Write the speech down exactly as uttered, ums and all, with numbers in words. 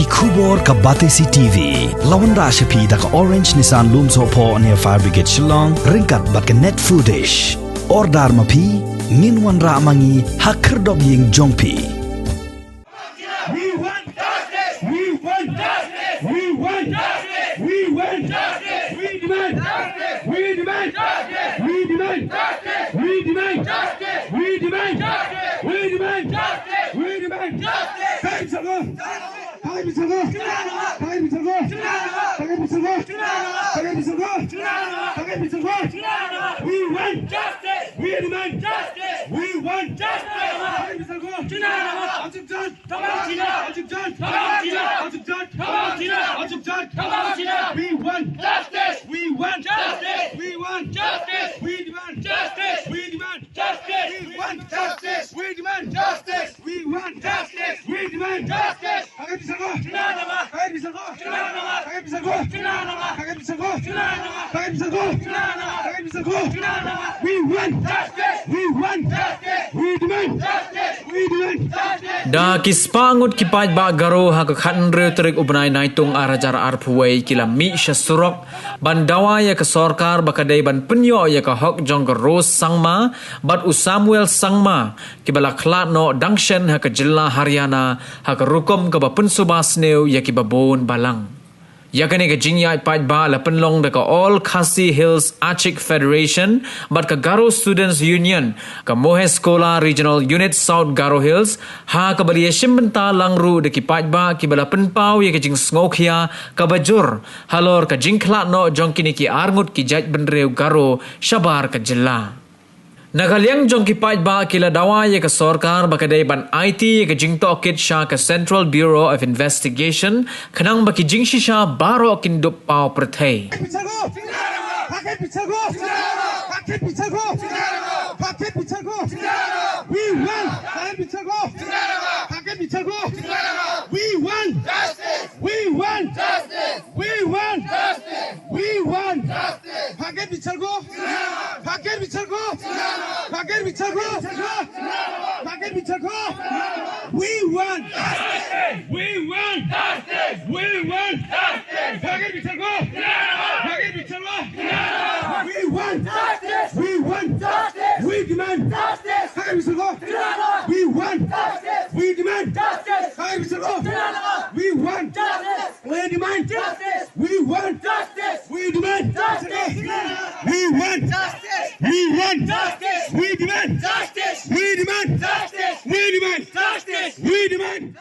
Khubor ka Batesi T V. La wanrah sha phi da ka Orange Nissan Lumsohphoh near Fire Brigade Shillong, ryngkat bad ka Net Foodish. Order ma phi, ngin wanrah ma ngi ha khyrdop ïing jong phi. We want justice! We want justice! We want justice! We want justice! We demand justice! We demand justice! We demand justice! We demand justice! We demand justice! We demand justice! We demand justice! We want justice! We demand justice! We want justice! We want justice! We want justice! We want justice! We want justice! We want justice! We want justice! We demand justice! We demand justice! We want justice! We demand justice! We want justice! We demand justice! We want justice! We want justice! We demand justice! We demand justice! Da ki spah ngut ki paidbah Garo ha ka khathynriew tarik u bnai Naitung arhajar arphew wei ki la mih sha surok ban dawa ïa ka sorkar ba ka dei ban pynïoh ïa ka hok jong ka Rose Sangma bad u Samuel Sangma, kiba la khlad noh dang shen ha ka jylla Haryana ha ka rukom kaba pynsuba sniew ïa kiba bun balang. Ïa kane ka jingïaid paidbah la pynlong da ka All Khasi Hills Achik Federation bad ka Garo Students Union, ka Moheskola Regional Unit South Garo Hills, ha kaba la ïashim bynta lang ruh da ki paidbah kiba la pynpaw ïa ka jingsngewkhia kaba jur halor ka jingkhlad noh jong kine ki arngut ki jaitbynriew Garo shabar ka jylla. Na ka liang jong ki paidbah ki la dawa ïa ka sorkar ba ka dei ban aiti ïa ka jingtohkit sha ka Central Bureau of Investigation khnang ba ki jingshisha baroh kin dup paw pyrthei. We want justice! We want justice! We want justice! We want justice! We want justice! Paket bichar ko! Paket bichar ko! Paket bichar ko! Paket bichar ko! We want justice! We want justice! We want justice! Paket bichar ko! Paket bichar ko! We want justice! We want justice! We demand justice! Paket bichar ko! We want justice! We demand justice! Paket bichar ko! We want justice! We demand justice! We want justice! We demand justice! We want justice! We want justice! We demand justice! We demand justice! We demand justice! We demand